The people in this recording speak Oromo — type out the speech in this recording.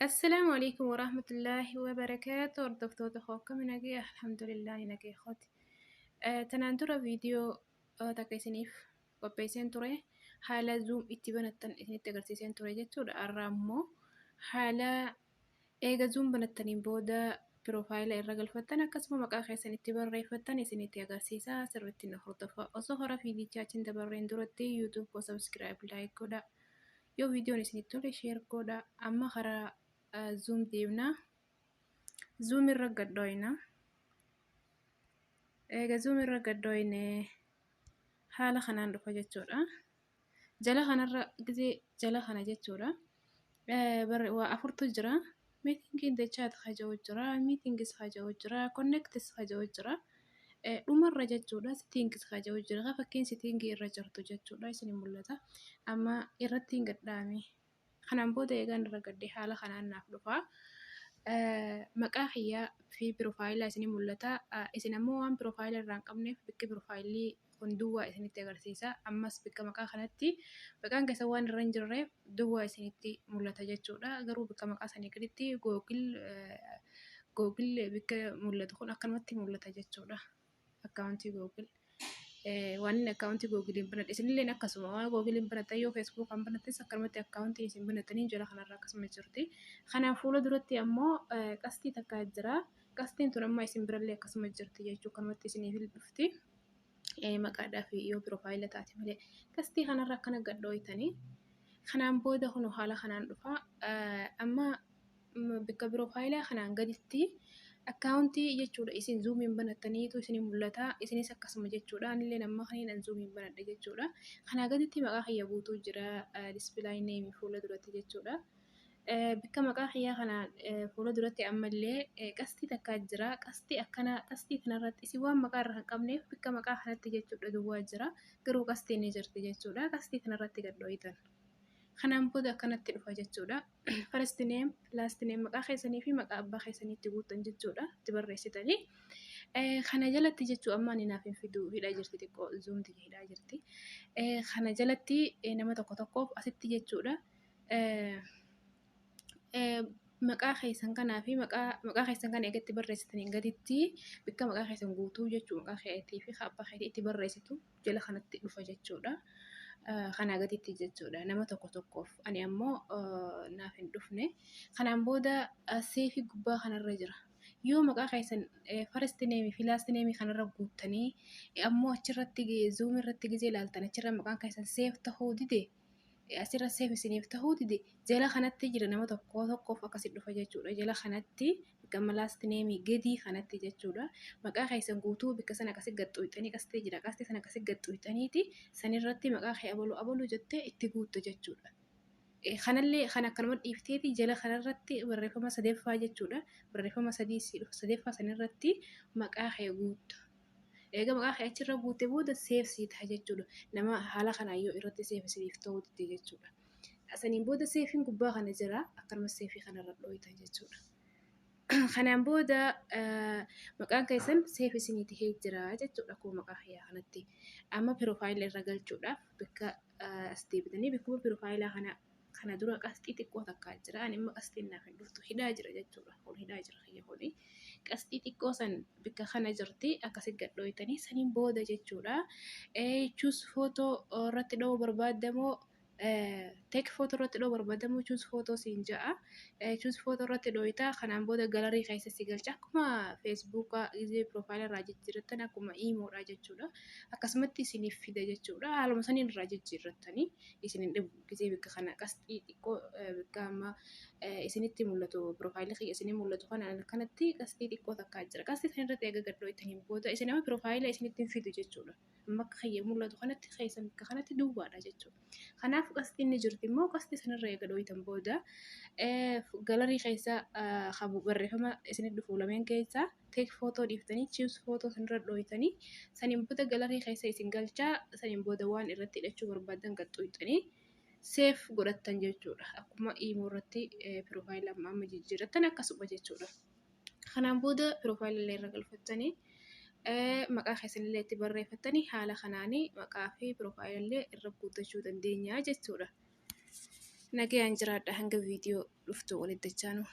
Assalaamu alaikum warahmatullaahi wabarakaatu. Hordoftoota koo, akkami nagee? Alhamdulillaahi, nagee kooti. Tanaan dura viidiyoo takka isiniif qopheesseen ture. Haala Zoom itti banattan isinitti agarsiiseen ture jechuudha. Har'a ammoo haala eega Zoom banattaniin booda profile irra galfattan, akkasuma maqaa keessan itti barreeffattan isinitti agarsiisa. Sirriitti na hordofa. Osoo hora viidichaa achiin dabarreen duratti YouTube koo subscribe, like godha. Yoo viidiyoon isinitti tole share godha. Amma karaa Zoom deemna. Zoom irra gadhooyna. Eega Zoom irra gadhooyne haala kanaan dhufa jechuudha. Jala kanarra gisee jala kana jechuudha. Waa afurtu jira. Meeting in the chat haja'u jira. Meetings haja'u jira. Connects haja'u jira. Dhumarra jechuudha. Settings haja'u jira. Fakkiin settingii irra jirtu jechuudha. Isin mul'ata. Amma irratti hin gadhaame. Kanaan booda eegaan irra gaddee haala kanaan naaf dhufa. Maqaa kiyyaa fi profile isinii mul'ata. Isin ammoo waan profile irraa hin qabneef bikki profilelii kun duwwaa isinitti agarsiisa. Ammas bikka maqaa kanatti maqaan keessan waan irra hin jirreef duwwaa isinitti mul'ata jechuudha. Garuu bikka maqaa sanii gaditti Google bikka mul'atu kun akkanumatti mul'ata jechuudha. Accountii Google. Waan inni accountii Googleiin banadhe isinilleen akkasuma waan Googleiin banattan, yoo Facebookaan banattes akkanumatti accountii isin banattanii jala kanarra akkasuma jirti. Kanaaf fuula duratti ammoo qastii takka jira. Qastiin tun amma isin birallee akkasuma jirti jechuudha. Akkanumatti isiniif dhufti. Maqaadhaa fi yoo profile taate malee. Qastii kanarra akkana gadhooytanii. Kanaan booda kun haala kanaan dhufa. Amma bakka profile kanaan gaditti accountii jechuudha. Isin Zoomiin banattaniitu isin mul'ata. Isinis akkasuma jechuudha. Anillee amma kaniin Zoomiin banadhe jechuudha. Kanaa gaditti maqaa kiyya guutuu jira, display name fuula duratti jechuudha. Bakka maqaa kiyyaa kana fuula duratti ammallee qastii takkaa jira. Qastii akkana, qastii kanarratti isin waan maqaa irra hin qabneef bakka maqaa kanatti jechuudha duwwaa jira. Garuu qastiin ni jirti jechuudha. Qastii kanarratti gad dho'itan. Kanaan booda akkanatti dhufa jechuudha. First name, last name, maqaa keessanii fi maqaa abbaa keessanii itti guuttan jechuudha. Itti barreessitanii. Kana jalatti jechuu amma ani naaf hin fidu, hidhaa jirti, xiqqoo Zoomti hidhaa jirti. Kana jalatti nama tokko tokkoof asitti jechuudha. Maqaa keessan kanaa fi maqaa keessan kana eegatti barreessitanii gaditti bakka maqaa keessan guutuu jechuu, maqaa keetii fi abbaa keetii itti barreessitu jala kanatti dhufa jechuudha. Kanaa gaditti jechuudha nama tokko tokkoof, ani ammoo naaf hin dhufne. Kanaan booda saveii gubbaa kanarra jira. Yoo maqaa keessan first name fi last name kanarra guuttanii ammoo achirratti Zoom irratti gizee ilaaltan achirra maqaan keessan save tahuu dide, asirra save isiniif tahuu dide, jala kanatti jira, nama tokko tokkoof akkasi dhufa jechuudha. Jala kanatti gama last name gadii kanatti jechuudha. Maqaa keessan guutuu bikka sana akkasi gaxxuuxanii qastee jira. Qastee sana akkasi gaxxuuxaniiti sanirratti maqaa kee abaluu abaluu jettee itti guutta jechuudha. Kanallee kan akkanuma dhiifteeti jala kanarratti barreeffama sadeeffaa jechuudha. Barreeffama sadii si dhufa, sadeeffaa sanirratti maqaa kee guutta. Egaa maqaa kee achirra guute booda save sii ta'a jechuudha. Nama haala kanaan yoo irratti save isiniif ta'uu dide jechuudha. Saniin booda saveiin gubbaa kana jira. Akkanuma saveii kanarra dhooytan jechuudha. Kanaan booda maqaan keessan save isinii tahee jira jechuudha akkuma maqaa kiyyaa kanatti. Amma profile irra galchuudhaaf bakka as deebitanii bakkuma profile kana dura qasxii xiqqoo takkaa jira. Ani immoo qasxiin naaf hin dhuftu, hidhaa jira jechuudha. Kun hidhaa jira kiyya kuni. Qasxii xiqqoo san bakka kana jirti, akkasi gad dhooytanii saniin booda jechuudha. Choose photo irratti dha'uu barbaadamoo, take photo irratti dha'uu barbaadamoo, choose photo siin ja'a. Choose photo irratti dhooytaa, kanaan booda gallery keessa si galcha. Akkuma Facebookaa gizee profile irraa jijjiirrattan, akkuma IMOdha jechuudha. Akkasumatti isiniif fida jechuudha. Haaluma saniin irraa jijjiirrattanii isin hin dhibu. Gizee bakka kana qasxii xiqqoo bakka amma isinitti mul'atu, profile kiyya isinii mul'atu kana kanatti qasxii xiqqoo takkaa jira. Qasxii san irratti eega gad dhooytaniin booda isin amma profile isinitti hin fidu jechuudha. Amma akka kiyya mul'atu kanatti keessa bakka kanatti duwwaadha jechuudha. Kanaaf qasxiin ni jirti immoo, qasxii sanirra eega dhooytan booda gallery keessa qabu barreeffama isinitti dhufu lameen keessa take photo dhiiftanii choose photo sanirra dhooytanii, saniin booda gallery keessa isin galchaa, saniin booda waan irratti hidhachuu barbaadan gaxxooytanii save godhattan jechuudha. Akkuma IMO irratti profile amma amma jijjiirrattan akkasuma jechuudha. Kanaan booda profile illee irra galfattanii maqaa keessanillee itti barreeffattanii haala kanaanii maqaa fi profile illee irra guuttachuu dandeenya jechuudha. Nagayaan jiraadha hanga viidiyoo dhuftu walitti dachaanu.